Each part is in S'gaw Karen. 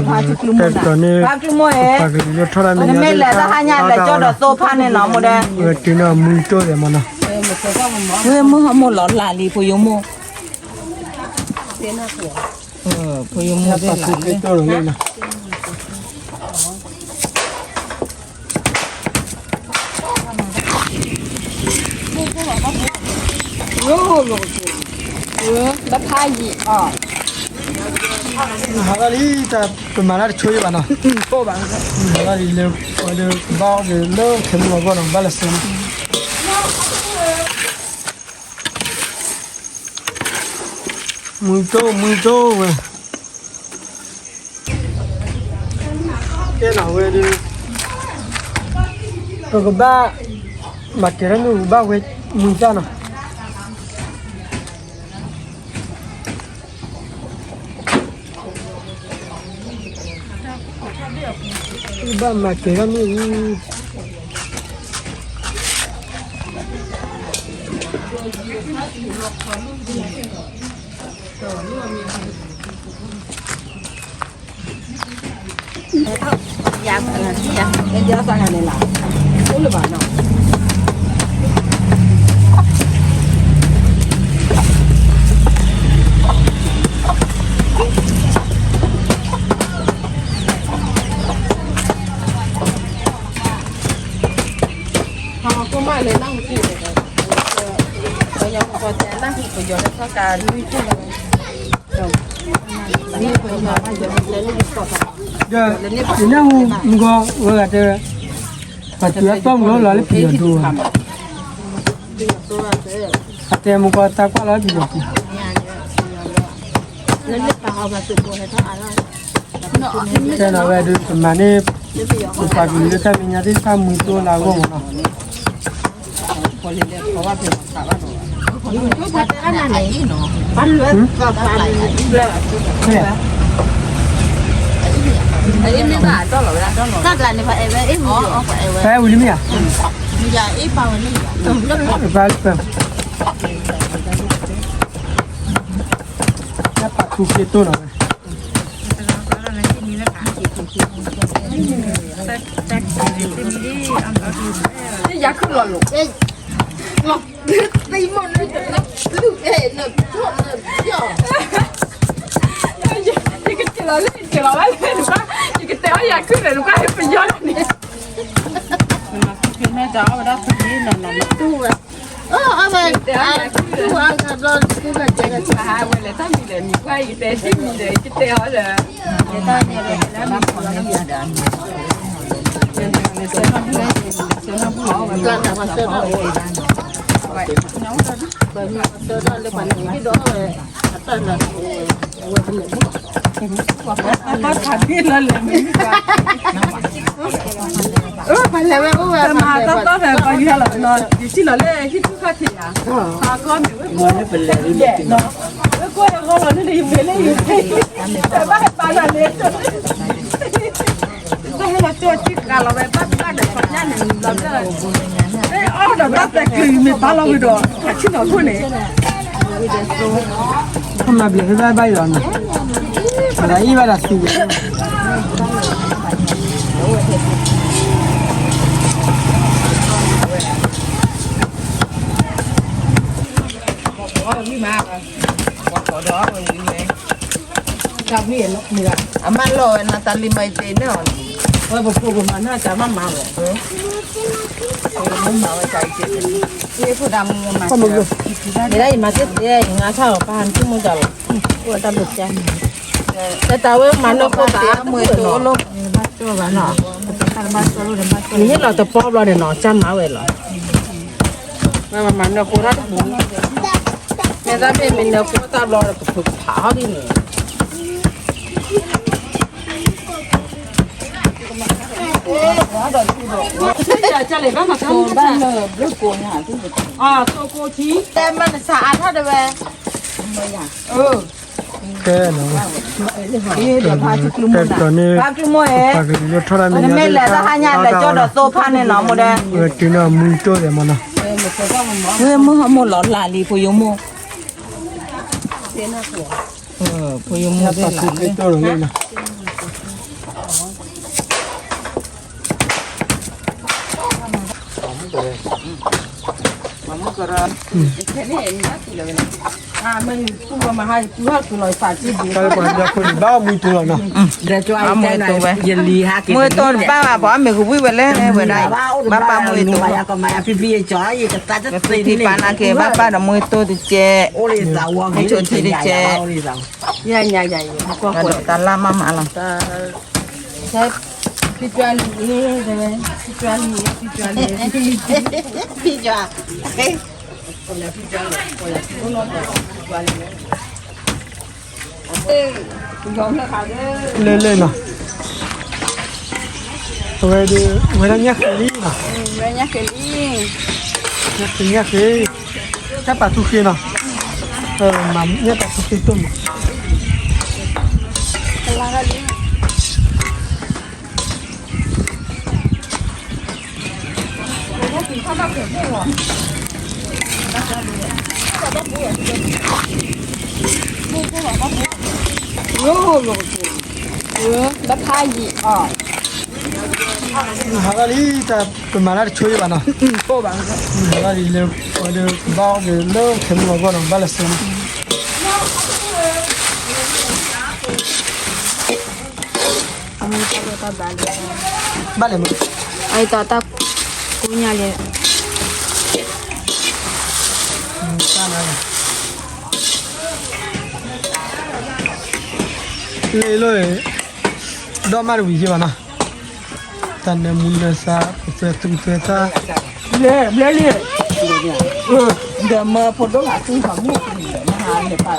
တဲတတီၤန့ၣ် ပှၤကလုာ်လၢထီၣ်တၢ်မဲာ်ညါ နမ့ၢ်လဲၤတၢ်ဟါညါလဲၤကၠီဒီးသိဖါန့ၣ်နီၤ မိၢ်ဒဲ, ဝဲတုၤနီၤမူကၠိဒဲးမနီၤ, ဝဲမုၢ်ဟီၣ်မိၢ်လီၤလၢ်လံ ဖိယိၤမိၢ်, ဖိယိၤမိၢ်သ့ၣ်လၢ်လံ တဖးယံာ်အီၤ, ဟးလီၤလံ တၢ်ပမၤတၢ်တဆိယဘၣ်နီၤ, ဟးလီၤလံလၢ ပှၤလၢကဘၣ်အီၣ်က့ၤလၢခဲမုၢ်လီၤဂီၢ်နီၤ ဘၣ်လၢစဲနီၤ မုၢ်ကၠိ မုၢ်ကၠိဝဲ, ကဲနီၤဝဲဒုး, ပကဘၣ်မၤကဲၤထီၣ်န့ၣ် ပကဘၣ်ဝဲမုၢ်ကၠိနီၤ, ပကဘၣ်မၤကဲၤထီၣ်န့ၣ် ဒီးယနၢ်ဟူမုၢ်ဂီၤဝဲဂၤတဲဝဲ, ပှၤတုၤအတီၢ်မုၢ်ဂီၤလီၤလၢပယီၤဒိၣ်, အတဲမုၢ်ဂီၤတၢ်ကွၢ်လီၤလၢပယီၤဒိၣ်, တဲနီၤဝဲဒုး ပမၤန့ၢ် ပပှၤကလုာ်လၢတၢ်မဲာ်ညါသ့ၣ်တဖၣ်မုၢ်ကၠိလၢအဂီၢ်မနီၤ ပဝံၤလံမ့ၢ်ဧါ, ပၢ်လၢပၢ်, တၢ်ပာ်ခူက့တိၢ်နီၤဝဲ, ယၤခုၣ်လီၤလိာ် ယကတဲလီၤလၢယကတဲလီၤဝဲလၢနကွၢ်, ယကတဲအီၤယၤခုၣ်န့ၣ် နကွၢ်ဟဲပယီၤန့ၣ်, မ့ၢ်တၢ်အီၣ်ဝဲဒၣ်ဖဲန့ၣ်နီၤနီၤ, အဝဲတဲအီၤယၤခုၣ်, ဝဲလဲၤတၢ်မံၤဒီး နကွၢ်ယကတဲတမံၤဒီး ယကတဲအီၤဒီး ပှၤလဲၤဝဲအိၣ်ဝဲပှၤလဲၤပှၤ ယထံၣ်လီၤလၢဟံၣ်ထူၣ်ခီၣ်ထံးယၤ, ပှၤကီၢ်မ့ၢ်ဝဲကိး, ဝဲကိးယဂီၢ်လီၤန့ၣ် ယမ့ၢ်လၢယမ့ၢ်, တဘၣ်ဟဲပာ်လီၤန့ၣ်, တဘၣ်ဟဲလီၤကၠီထံကလီၤဝဲ ဘၣ်ဘၣ်ဒီးခီပညီန့ၣ် လီၤဘျၢၣ်, အီၣ်ဒီးဘၣ်ပဲာ်ကျုၤ ယမ့ၢ်ပာ်လီၤဝဲဒီး ခးဆံၣ်နီၤခိၣ်န့ၣ် မၤဘျဲးဖဲဘၣ်ဘၣ်အံၤလီၤနီၤ, ပှၤအံၣ်ဘၣ်ဒီးသံ, အမါလီၤဝဲနတၢ်လံမၤအံၤတ့ၢ်န့ၣ်အီၤ, ဝဲပဖိပမၤန့ၢ်တၢ်မၤမၤဝဲ, မၤဝဲတၢ်အံၤတ့ၢ်, မ့ၢ်ဒၣ်ယမၤတ့ၢ်တ့ၢ် ယငါဆၣ်အီၤပၢ်ဟးနထံၣ်မိၢ်တၢ်လီၤ, အိၣ်တၢ်ဘျုးကါ, တၢ်ဝဲမၤနီၢ်ခိသးမွဲတိၢ်လီၤ, နဟ့ၣ်လီၤတပီဘျီန့ၣ်နီၤ ကၢ်မၤဝဲလီၤ, မၤမၤနီၢ်ခိတၢ်တပူၤ, မ့ၢ်တၢ်မ့ၢ်မ့ၢ်နီၢ်ခိတၢ်ဘျီဒီး ကဖုးကဖးဟီဒ်န့ၣ် တဲမ့ၢ်နစးအါထီၣ်တဝဲ, ကဲနီၤ, တဲတတီၤန့ၣ် ပှၤကလုာ်လၢထီၣ်တၢ်မဲာ်ညါ နမ့ၢ်လဲၤတၢ်ဟါညါလဲၤကၠီဒီးသိဖါန့ၣ်နီၤ မိၢ်ဒဲ, ဝဲတုၤနီၤမူကၠိဒဲးမနီၤ, ဝဲမုၢ်ဟီၣ်မိၢ်လီၤလၢ်လံ ဖိယိၤမိၢ်, ဖိယိၤမိၢ်သ့ၣ်လၢ်လံ တၢ်ပာ်ခူက့တိၢ်လီၤလံနီၤ, မူဝဲတိၢ်တဘၣ်ဘၣ် ပှၤမ့ၢ်ကဝံၣ်ဝဲလဲၣ်ဝဲဒၣ်အံၤ, ဘၣ်ပၢ်မူဝဲတိၢ်, ဖံဖံပာ်နာ်က့ ဘၣ်ပၢ်ဒီးမူဝဲတိၢ်တကဲး, မ့ၢ်ဆိထံတကဲး, တၢ်လၢ်မးမးလီၤ, ဖံကွၢ်လံ, ဖံကွၢ်လံ, ဖံကွၢ်လံ, ဖံကွၢ်လံ, လဲၤလဲၤနီၤ, အဝဲဒၣ် ဝဲဒၣ်ညၣ်ဃ့လံနီၤ, ညၣ်ဃ့, ညၣ်ဃ့, ညၣ်ပာ်ထူဃ့နီၤ, မၤညၣ်ပာ်ထူဃ့တိၢ်မး ဘၣ်ဖးယံာ်အီၤ, ဟးဂီၤလံ, တၢ်ပမၤလၢတဆိအံၤဘၣ်နီၤ, ဟးဂီၤလံလၢ ပှၤဒီးကဘၣ်အီၣ်က့ၤလၢခဲမုၢ်လီၤဂီၢ်နီၤ, ဘၣ်လဲၤဆၢနီၤ ဘၣ်လဲၤမး, အတၢ်ကူညါလဲၣ်, လ့လိၣ်, ဒီးမးတဝံၤယ့ၢ်ဘၣ်နီၤ, တၢ်နၢမူနၢသါ ပသွဲသူပသွဲသၣ်, ဘျဲလံ, ဒီးမၢဖိဒိၣ်ဂၤသူၣ်ထီၣ်မုၣ်,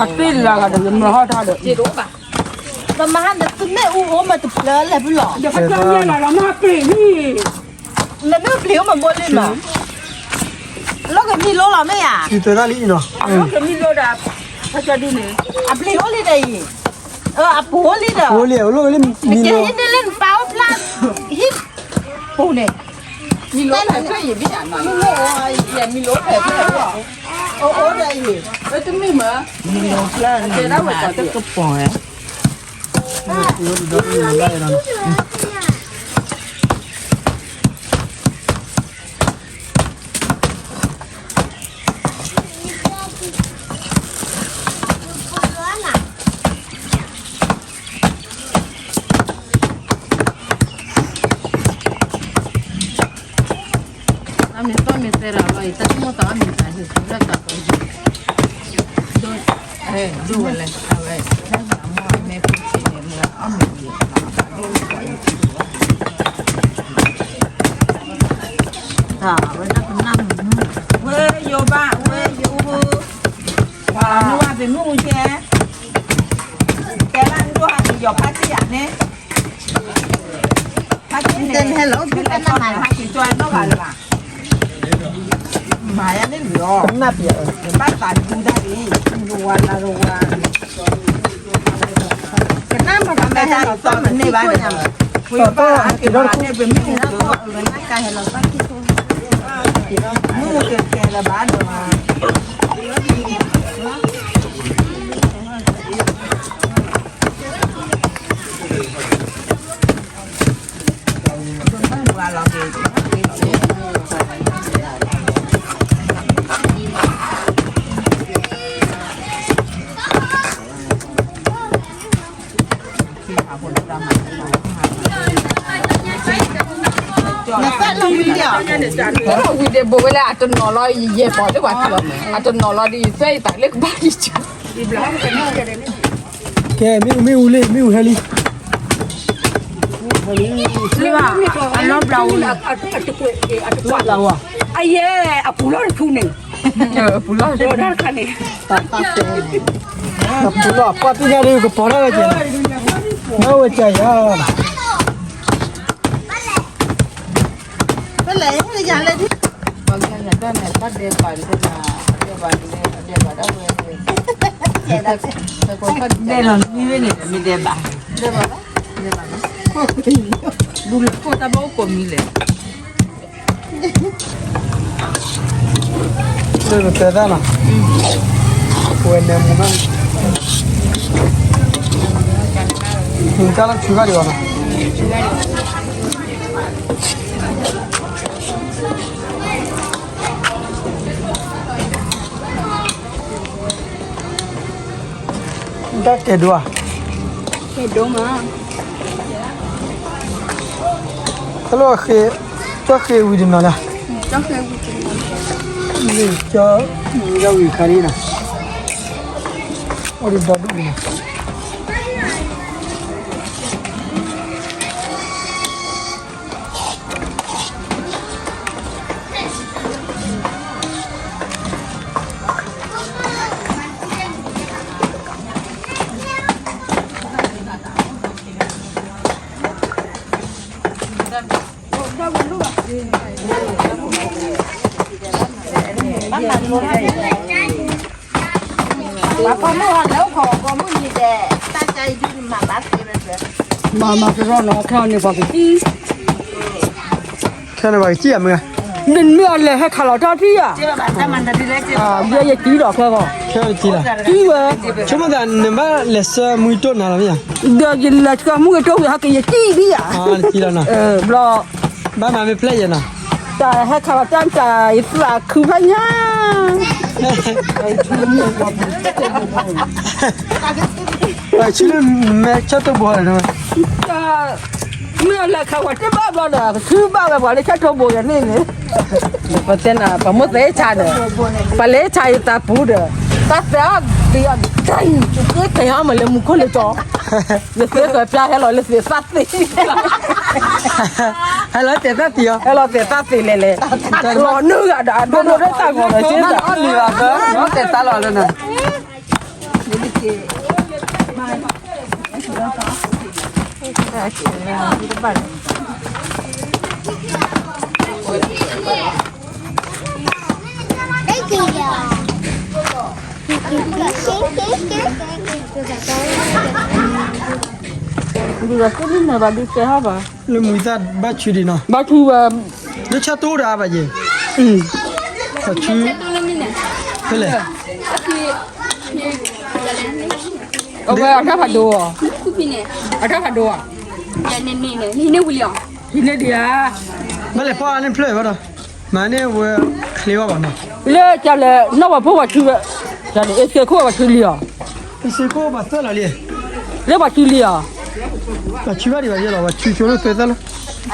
အတ့ၢ်လၢဂၤဒီး ယမၢဟီၣ်ထါဒီး ပမၤဟါနသုမ့ၣ်အူအိၣ်မးတဖျၢၣ်လဲၣ်ဖုလီၤ, ဒီးဖဲကၠီညါလီၤလီၤမၢ်ပ့ၤလံ, နမ့ၢ်ပျံၤအိၣ်မးဘိလံနီၤ, လီၤကမံလိလီၤမ့ၢ်ဧါ, လံနီၤ, ဖဲကၠီဒ်န့ၣ်, အပျံၤအိၣ်လံဒီးအံၤ, အပူၤအိၣ်လံဒီး, အကဲဟံးန့ၢ်လၢနပၢ်အိၣ်ဖျါ, ဟံၣ်ပူၤန့ၣ်, မံလိဖဲဖဲယဘံၣ်ယမံလိဖဲဖဲ, အိၣ်အိၣ်ဒီးအံၤ, တမ့ၢ်မး, မံလိဖျါန့ၣ် တကပီၤဝဲ အမ့ၢ်သီမ့ၢ်သဲရၤလီၤအံၤ တၢ်ဆိကမိၣ်သးအမ့ၢ်တၢ်ဟ့ၣ်ကူလၢတၢ်ကီ, ဒိၣ်ဝဲလဲၣ် အဝဲ တၢ်မ့ၢ်အမဲာ်ဖိဆံးန့ၣ် လၢအမ့ၢ်ယဲၢ် ဝဲဒၣ်ကနၣ်မုာ်, ဝဲယိၤဘၣ် ဝဲယိၤ, နဝၤပ့ၤမုၣ်ကဲ, ကဲလၢနဒိၣ်ဟးက့ၤယီၤဖးတံၢ်ယၤန့ၣ် ဖးက့ၤန့ၣ် ဟဲလီၤအိၣ်ဖဲတၢ်နၢ်မၤလီၤ ဟဲက့ၤကၠီနီၢ်ဂၤလၢၤဘၣ်, မၤယၤန့ၣ်လီၤ, ကနၣ်ပျဲၢ်, ဘၣ်သးဒူတၢ်အံၤ ရဝၤလၢရဝၤ, ကနၣ်မၤတၢ်ဟဲလီၤသီမ့ၢ်န့ၢ်ဘၣ်, ဝဲဘၣ်ဟဲက့ၤဒီးန့ၣ် ပမ့ၢ်ကဟဲလီၤသီ, မ့ၢ်ကကဲလၢၤဘၣ်ဒီး ဝံၤဒံးဘိးဝဲလၢအတနီၤလီၤ ယယဲၢ်ပီၤလၢပှၤထံလီၤ, အတနီၤလီၤဒီးယသွဲယသးလၢကဘၣ်ယကၠီ, ကဲ မ့ၣ်အူ မ့ၣ်အူလံ မ့ၣ်အူဟဲလံ, လၢအလီၤဘျးဝဲ, လီၤဘျးဝဲ, အယဲၢ် အပူၤလီၤတထူန့ၣ်, အပူၤလီၤတခါန့ၣ်, အပူၤလီၤ ပှၤသ့ၣ်ညါဒ်ကပီၤထီၣ်ဝဲကဲ, မ့ၢ်ဝဲကဲယၤ ဖဲလဲၣ် ယၤလဲၣ်ဒ်, ပှၤကညီတၢ်န့ၣ် တၢ်ဒဲးဘးဒ်လဲၣ်, ဒဲးဘးဒ်လဲၣ် ဒဲးဘးဒၣ်ဝဲ, ဒဲးလီၤမံဝဲန့ၣ် မ့ၢ်ဒဲးဘး, ဒဲးဘး, ဒူလၢခိၣ်တၢ်ဘၣ်အိၣ်ကိးမံၤလဲၣ်. လၢပတဲတၢ်နီၤ, ပဝဲနဲမူနီၤ, မူကၢ်လၢဆူၣ်ခါဒံးဘၣ်နီၤ, တၢ်ကဲဒိၣ်ဧါ, ကဲဒိၣ်မး, တၢ်လီၢ်ဃ့, တၢ်ဃ့ဝံၤတနီၤလၢ, လၢကၠီ, ဝံၤခါလံနီၤ, အိၣ်ဒီးဒီဒူၣ်လံနီၤ. မၤမၤကရီနီၤ ခဲအံၤန့ၣ်ပှၤကစံၣ်, ခဲန့ၣ်ပှၤကစံၣ်ဧါမ့ၢ်, နမ့ၢ်အလဲၤဟဲခးလီၤတၢ်ထံၣ်ဧါ, ယဲယကံဒီးခဲဂီၤ, ကံဝဲ, ဆိကမိၣ်သးနဘၣ်လဲၤဆှၢမူကတိၢ်နၤလီၤမ့ၢ်ဧါ, ဒီးယလဲၤဆှၢမူကတိၢ်ဝံၤဟဲက့ၤယစံၣ်ဒံးဧါ, ဘျီ ဘၣ်မၤမ့ၢ်ဖျဲၣ်ယဲနီၤ, တၢ်ဟဲခးလီၤတၢ်တၢ်ယသးခုဖးညါ ပှၤဆူမဲာ်ဆၢတိၢ်ဘိလီၤ, မ့ၢ်လဲၤခးပှၤတဘၣ်ဘျီဒီး ကဆူဘၣ်ဝဲပှၤလၢဆၢတိၢ်ဘိယၤန့ၣ်န့ၣ်, ပတဲနၤ ပမိၢ်သဲဆါဒီး, ပလဲၤဆါယသးပူၤဒီး, တၢ်သဲအီၤဒ်အီၤဒ်အံၤ, ကဲကဲဟီမးလၢမူခိၣ်လၢကၠီ, လၢသ့ၣ်ဃဲၤပျၢ်ဟဲလီၤလၢသ့ၣ်သၣ်သ့ၣ် ဟဲလီၤသ့ၣ်သၣ်သ့ၣ်အီၤ, ဟဲလီၤသ့ၣ်သၣ်သ့ၣ်လဲၣ်လဲၣ်, လီၤနုာ်ဂၤဒီးအဒိဒိတၢ်ဂီၤဒီးစ့ၢ်, သ့ၣ်သၣ်လီၤလၢနၤ ဒုးဒီးသ့ၣ်လံနၤဘၣ်ဒုးကဲဟီၣ်ဘၣ်, လၢမူသၣ်ဘၣ်ဆူဒံးနီၤ, ဘၣ်ဆူဝဲ, လၢဆၢတိၢ်တၢ်ဘၣ်ယဲ, ဘၣ်ဆူ, ဖဲလဲၣ်, အဝဲအတၢ်ဖးဒိၣ်ဧါ, အတၢ်ဖးဒိၣ်ဧါ, ဟံးန့ၢ်ဒံးဧါ, ဘၣ်လဲၤဖီၣ်အါန့ၣ်ဖျၢၣ်ဝဲဒီး, မၤန့ၢ်ဝဲချ့ဘၣ်ဘၣ်နီၤ, လၢကလဲၤနီၢ်ပှၤဖိပှၤဆူဝဲ, ကလဲၤအ့စ့ခိၣ်ပှၤဆူလံဧါ, အ့စ့ခိၣ်ပှၤသၢလီၤလံ, လၢပှၤဆူလံဧါ, ပှၤဆူဘၣ်ဒံးဘၣ်ယဲလီၤ, ပှၤဆူဆိလၢသၢသၢလီၤ,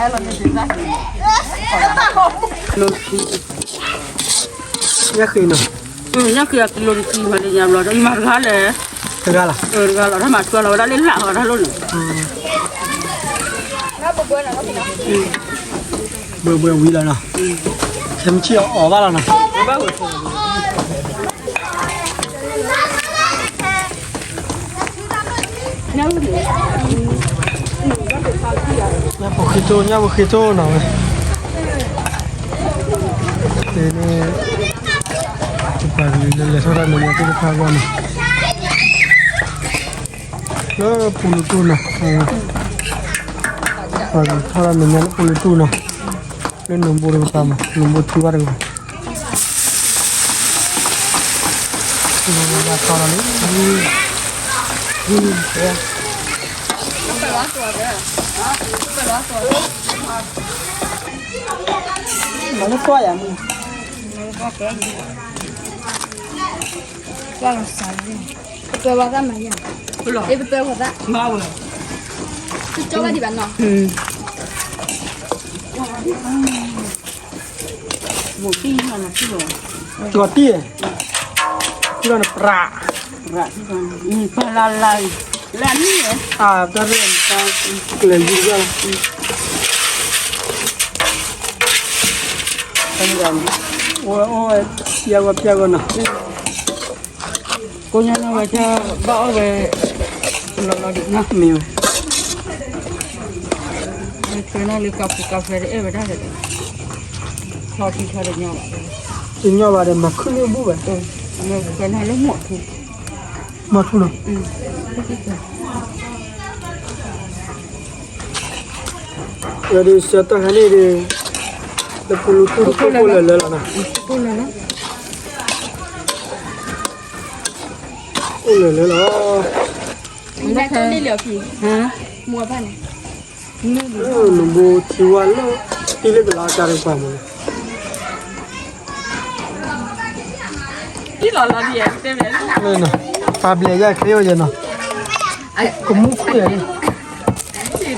ညၣ်ဃ့နီၤ, ညၣ်ဃ့အကံလိတဆံမၤလၢညါဘျီ ယမၤတဂၤလဲၣ်, တဂၤလီၤ, တဂၤလီၤ တၢ်မၤထွဲလီၤဝဲဒၣ်လၢလၢ်ဝဲဒၣ်လိၣ်န့ၣ်, ဘှဲဘှဲဝံၤလီၤနီၤ, ခဲမုၢ်ဆ့ၣ်အီၣ်ဘၣ်လီၤနီၤ. ညၣ်ဖိဃ့ထိၣ် ညၣ်ဖိဃ့ထိၣ်နီၤဝဲ, တဲန့ၣ်, ပှၤကလုာ်လၢလဲၤထီၣ်တၢ်မဲာ်ညါသ့ၣ်တဖၣ်အဂီၢ်န့ၣ်, လၢပူၤလူတူၢ်နီၤ, ပှၤကလုာ်ထီၣ်တၢ်မဲာ်ညါလၢပူၤလူတူၢ်နီၤ, လၢနူၤဘိတကပၤမး နူၤဘိထူဘၣ်တကပၤ မၤလၢကွၢ်ယၤ, ကွၢ်လီၤစးလံ, ပပၢၤဝဲသၣ်မၤယၤ, ပပၢၤဝဲသၣ်, ကၠီဘၣ်ဒံးဘၣ်နီၤ, ကၠီတံၢ်, ကၠီနပြး, ပြးလၢ်လၢ်, လၢအနံၣ်, တၢ်ရဲၣ်, ကျဲၤယူၤဘၣ်, အိၣ်ဝဲ, အိၣ်ဝဲ, ပျဲဝဲပျဲဝဲနီၤ. ကိးညါန့ၣ်ဝဲ ဘၣ်အီၣ်ဝဲ လီၤလီၤဒံးနီၤ မ့ၢ်ဝဲ, ထွဲနၤလၢကၢ်ဖူကၢ်ဖဲတအဲၣ်ဝဲဒၣ်ဒီး, ထီထံထီတညီဘၣ်, တညီဘၣ်ဒီး မၤခုၣ်န့ၢ်ဘူၣ်ဝဲ, ထွဲနၤလၢမီၢ်ထူ, မီၢ်ထူနီၤ. ဝဲဒုးဆၢတၢ်ခါန့ၣ်ဒီး, လၢပူၤလူတူၢ်တခိၣ်ဖိလၢာ်လၢာ်လီၤနီၤ, အိၣ်လၢာ်လၢာ်လီၤ, မ့ၢ်ဘၣ်န့ၣ်, နဘိထံဝါလၢ တံၤလၢကလၤကၢ်တကပၤမး, တံၤလီၤလီၤဒ်ယဲၢ်တဲဝဲ, ပာ်ဘျဲၣ်ယၤချ့ဝဲယဲၢ်နီၤ, ကမူခိၣ်ယဲၢ်,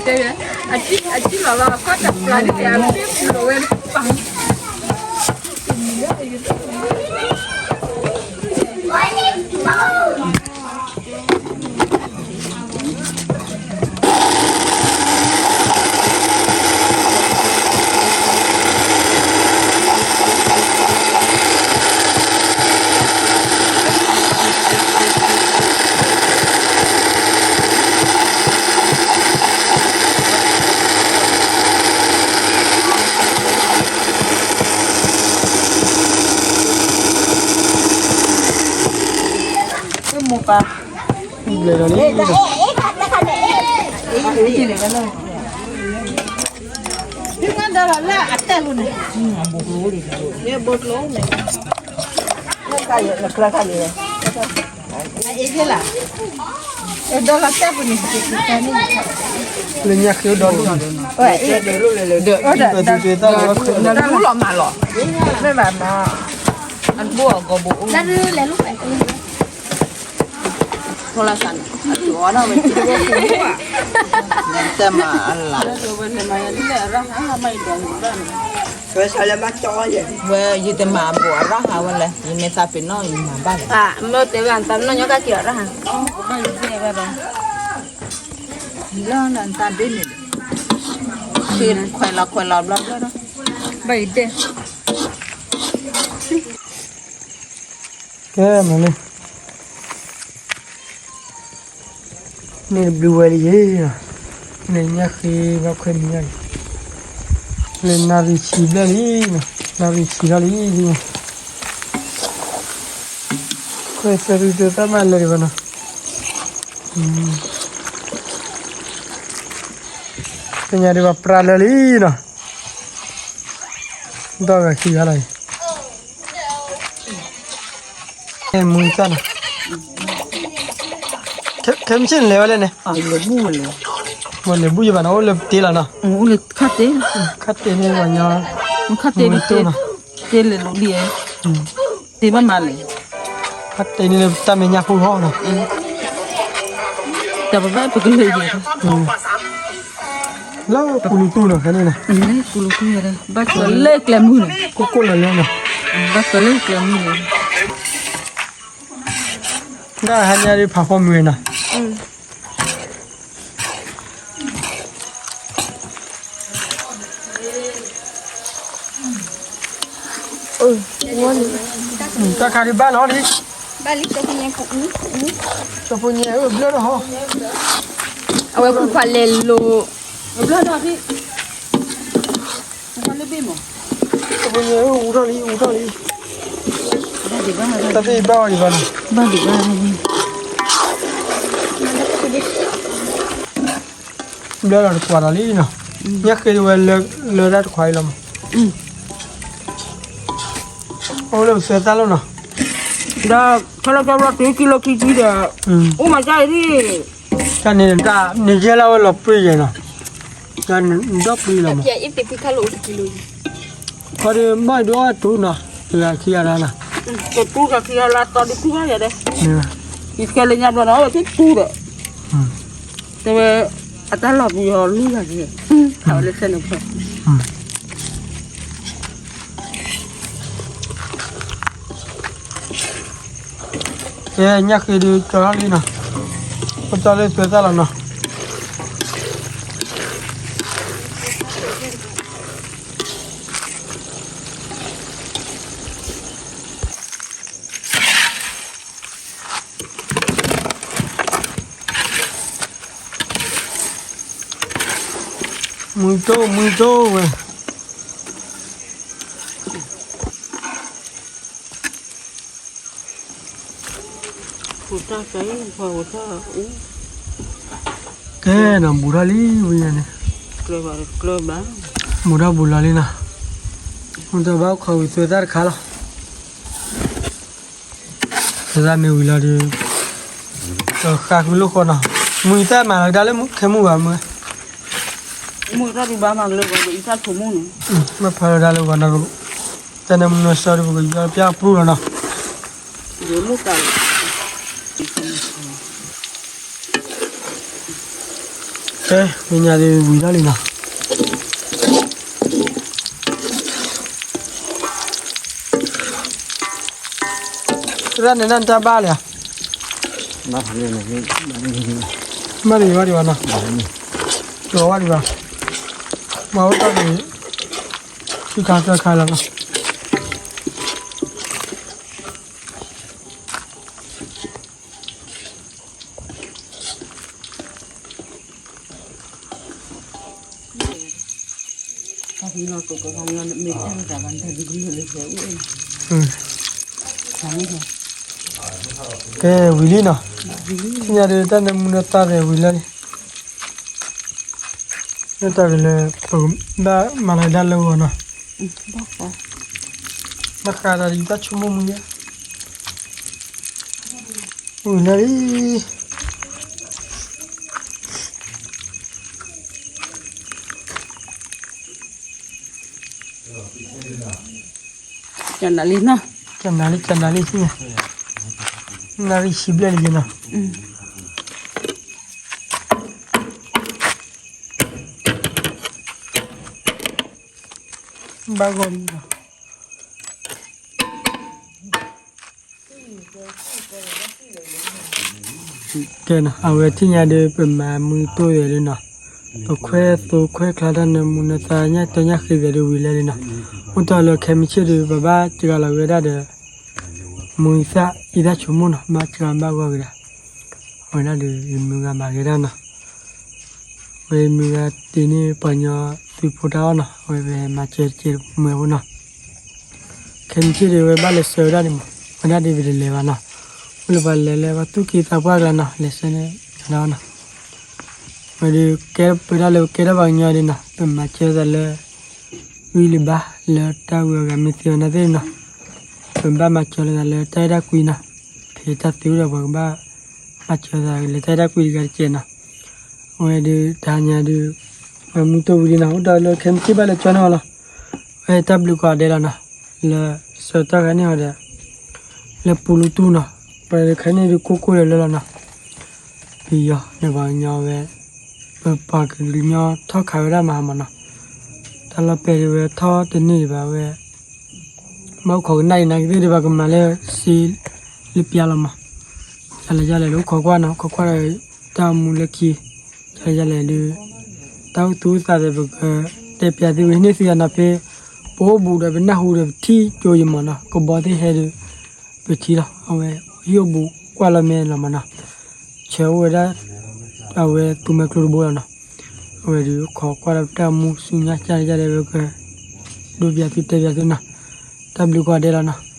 တဲဝဲ, အတံၤလီၤလီၤ အခီၣ်တပျၢ်ဒ်ယဲၢ် အတံၤပူၤလီၤဝဲပၢ် မိၢ်ပၢ်, ဘျဲၣ်ဒီးလံ, ဒီးလၢအတဲပူၤန့ၣ်, ဘိကျိန့ၣ်, လၢညါဃ့ဒီးလံ, ဒီးလီၤမးလီၤ, မ့ၢ်ဘၣ်မး, အဘိအဂီၢ်ဘိအိၣ် ဝဲယတမၤဘိးအရၣ်ဟးဝဲလဲၣ်, ယမ့ၢ်သးပ့ၤနီၣ်ယမၤဘၣ်လဲၣ်, မ့ၢ်တဲဝဲတၢ်နီၢ်ညီကၢ်က့ၤအရၣ်ဟး, လၢနတၢ်ဘ့ၣ်န့ၣ်, ခွဲးလီၤခွဲးလီၤဘျီဘျီဒီး, ဘၣ်ယတဲ ကဲမၤလံ, န့ၣ်တဘျုးဝဲလံယဲၢ်, လၢညါဃ့ဘၣ်ခွဲးမံၤညါလံ, လၢနၣ်ရံၣ်ဆံဘျဲၣ်လံ, နၣ်ရံၣ်ဆံထီၣ်လံ, ခွဲးသၢဒုတၢ်မၤလၢာ်ဒံးဘၣ်နီၤ, သ့ၣ်ညါဒံးဘၣ်ပြးလၢာ်လံနီၤ, ဒီးဂၤခံဂၤလီၤအံၤ, မူတၢ်နီၤ, ခဲမုၢ်ဆ့ၣ်နလဲၤဝဲလဲၣ်န့ၣ်, မ့ၢ်လဲၤဘူၣ်ယဘၣ်နီၤ အိၣ်လၢပတ့လီၤနီၤ, ခါတ့, ခါတ့န့ၣ်ပှၤညီ, ခါတ့န့ၣ်, တ့လဲၤလိၤလံ, တ့ဘၣ်မၤလဲၣ်, ခါတ့န့ၣ်လၢတၢ်မဲာ်ညါဖိဟီနီၤ, တၢ်ပဘၣ်ပကလဲၤယဲၢ် လၢပူၤလူတူၢ်နီၤ ခဲန့ၣ်နီၤ, ပူၤလူတူၢ်ယဲၢ် ဘၣ်ကလၢကျဲမုၢ်န့ၣ်, ကိၣ်ကိၣ်လၢလၢနီၤ, ဘၣ်ကလၢကျဲမုၢ်န့ၣ်, ဒၣ်ဟါညါဒ်ဖးဖီမုၢ်နီၤ, တၢ်ခါဒံးဘၣ်လီၤလံ, ကၠီဖိညဲဘျၢလီၤဟီ, အဝဲခိၣ်ခွါလဲၤလိၤ, ဘျၢလီၤ, ကၠီဖိညဲအူထီၣ်လံ အူထီၣ်လံ, တၢ်သ့ၣ်ဘၣ်အီၤဒံးဘၣ်နီၤ, ဘၣ်ဒံးဘၣ် ဘျၢလီၤတကွၢ်ဒီးလံနီၤ, ညၣ်ဃ့ဒၣ်ဝဲလၢတၢ်တခွါအံၤလီၤမး, အိၣ်လၢပသၢတၢ်လီၤနီၤ, ဒီးခီလၢကၠီလီၤတုၤကံလိခံဆံဒီး, အိၣ်မးကၢ်အံၤဒ်, တၢ်န့ၣ်, နယဲၢ်လၢဝဲလီၤပှ့ၤယဲၢ်နီၤ, တၢ်န့ၣ်ဒီပှ့ၤလီၤမး, ခီဒ်မ့ၢ်ဒုးအီၣ်တူနီၤ, တဂၤခံဂၤလၢ်နီၤ, တတူတၢ်ခံဂၤလၢ်တီဒုးတူဘၣ်ယၤဒဲး, ယကဲလၢညါဘျီနီၤ အဝဲတူတူဒီး, တဲဝဲ, အတၢ်လီၤပူၤယီၤလံဂၤက့ၤ, အဝဲလၢစဲန့ၣ်ဖျိ ကဲညၣ်ဃ့ဒုးကၠီထီၣ်လံနီၤ, ပတီၢ်လၢသွဲသၣ်လီၤနီၤ, မုၢ်ကၠိမုၢ်ကၠိဝဲ ကဲနီၤ ဘူးထီၣ်လံဝဲန့ၣ်, ဘူးထီၣ်ဘူးလီၤလံနီၤ, မုၢ်တဘၣ်ခီဝံၤသွဲသၣ်တခါလီၤ, သွဲသၣ်မ့ၢ်ဝံၤလီၤဒီး, ဃါဃုလိာ်ဃီနီၤ, မုၢ်သၣ်မၤလီၤကဒါလၢခဲမုၢ်ဘၣ်မုၢ် မိၢ်တၢ်ဒုးဘၣ်မၤကလၢပှၤဒီးအံသၣ်ဆိကမိၣ်န့ၣ်, မ့ၢ်ဖးလီၤဒၣ်လၢပှၤနီၢ်ကီၢ်, တၢ်နၢမူနၢဆၢဒီးပကယီပျၢ်ပျူၢ်လီၤနီၤ, ယိၤလိာ်သးလီၤ, ကဲ, မ့ၢ်ညါဒုးဝံၤထီၣ်လံနီၤ. သရၣ်န့ၣ် နတၢ်ဘၣ်လံဧါ, ဘၣ်တဂ့ၤဘၣ်ဒံးဘၣ်နီၤ, ကီၤဘၣ်ဒံးဘၣ်, မၤအိၣ်တၢ်န့ၣ်, ဆံခါသၢခါလီၤနီၤ. ကဲဝံၤလံနီၤ, ညါဒီးတၢ်နၢမူနၢသၣ်ဒီးဝံၤလၢ်လံ, လၢတၢ်ကလၢ ပကဘၣ်မၤလီၤဒၣ်လၢဂီၤနီၤ, ဘၣ်ဃးဒီးယတၢ်ဆိကမိၣ်မူယဲ, ဝံၤလၢ်လံ. ကနၤလံနီၤ, ကနၤလံ ကနၤလံ, နၣ်ရံၣ်ဆံဘျဲၣ်လံနီၤ, ဘၣ်ဂီၢ်လံနီၤ. ကဲနီၤ, အဝဲထံၣ်ညါဒီး ပမၤမုၢ်တိၢ်ယဲလံနီၤ, ပခွဲးသိခွဲးချါတၢ်နၢမူနၢသၣ်ညၣ်တၢညၣ်ဃ့သဲးဒီးဝံၤလၢ်လံနီၤ, အိၣ်တ့ၢ်လၢခဲမုၢ်ဆ့ၣ်ဒီး ပဘၣ်စှၤလီၤဝဲဒၣ်ဒီး မူအံသၣ် အံသၣ်ဆိကမိၣ်နီၤ, ဘၣ်စှၤဘၣ်ဂီၢ်က့ၤဒီး, အဝဲဒၣ်ဒီး ယမုၢ်ဂၤမၤက့ၤဒၣ်နီၤ, ဝဲမုၢ်ဂၤတ့ၢ်န့ၢ်ပှၤကညီသုးဖိတၢ်အီၣ်နီၤ, အဝဲပဟဲမၤစၢၤတကဲးမုၢ်ဖိနီၤ. ခဲမုၢ်ဆ့ၣ်ဒီး ဝဲဘၣ်လဲၤဆှၢဝဲဒၣ်န့ၣ်မး, ဝဲဒၣ်ဒီးပတလဲၤဘၣ်နီၤ, အိၣ်လၢပှၤလဲၤလၢပှၤသူၣ်က့သးပှၢ်ကျါနီၤ, လဲၤဆှၢန့ၢ်နီၤ. ဝဲဒီးကဲပဝဲဒၣ်လၢကဲထီၣ်ပှၤကညီဒ်နီၤ, ပမၤစၢၤသးလၢ ဝံၤလံဘၣ် လၢတၢ်ဝံၤအဂၤမ့ၢ်သ့အီၤနာ်သ့ၣ်နီၤ, ပဘၣ်မၤစၢၤလိာ်သးလၢတၢ်အဲၣ်တၢ်ကွံနီၤ, ဖဲတၢ်သ့အိၣ်ဒီးပှၤကဘၣ်မၤစၢၤသးလၢတၢ်အဲၣ်တၢ်ကွံတဂၤတကဲးနီၤ. အဝဲဒီးတဟါညါဒီး ပမုၢ်တိၢ်ဝံၤလံနီၤ, အိၣ်တ့ၢ်လၢခဲမုၢ်ဆ့ၣ်ဘၣ်လဲၤကၠီန့ၢ်အီၤလီၤ. ဝဲတၢ်ဘျုးကိးဂၤဒဲးလီၤနီၤ, လၢဆၢတၢ်ခါန့ၢ်အီၤဒီး လၢပူၤလူတူၢ်နီၤ, ပှၤတခါန့ၣ်ဒုးကိၢ်ကိၢ်လၢာ်လၢာ်လီၤနီၤ. ပယီၤန့ၣ်ပှၤကညီဝဲ, ပပှၤကလုာ်ကညီထီၣ်ခးဝဲဒၣ်မၤမးနီၤ, တၢ်လီၢ်ပဲာ်ဒုးဝဲထီၣ်တန့ၢ်ဒံးဘၣ်ဝဲ, ဘၣ်အိၣ်ခိးကနၣ်အံၤနာ်က့သ့ၣ်ဒီး ပှၤကမၤလၢစ့လၢပျါလီၤမး. ယလဲၤယလဲၤဒုးအိၣ်ခိးကွၢ်နီၤ, အိၣ်ခိးကွၢ်ဒီးတၢ်အိၣ်မူလၢခံ, ယလဲၤယလဲၤဒုး တၢ်အိၣ်သူၣ်အိၣ်သးဒီး ပကတဲပျးသုဝံၤန့ၢ်သုယၤနီၤ, ဖဲပအိၣ်ဘူးဒီးပနၢ်ဟူဒီးပထံၣ်ကၠိယံၤမးနီၤ, ကဘီသ့ၣ်ဟဲဒီး ပထံၣ်လီၤ. အဝဲဟံၣ်အိၣ်ဘူးကွၢ်လီၤမ့ၢ်လီၤမးနီၤ, ဆၢအိၣ်ဝဲဒၣ် အဝဲသူမွဲကျိတဘိလီၤနီၤ. အဝဲဒုးခိးကွၢ်ဒီးပတၢ်အိၣ်မူဆူညါကၢ်ယၢ်ဒီး ပကဒိးပျးသုတဲပျးသုနီၤ, တၢ်ဘျုးကိးဂၤဒဲးလီၤနီၤ.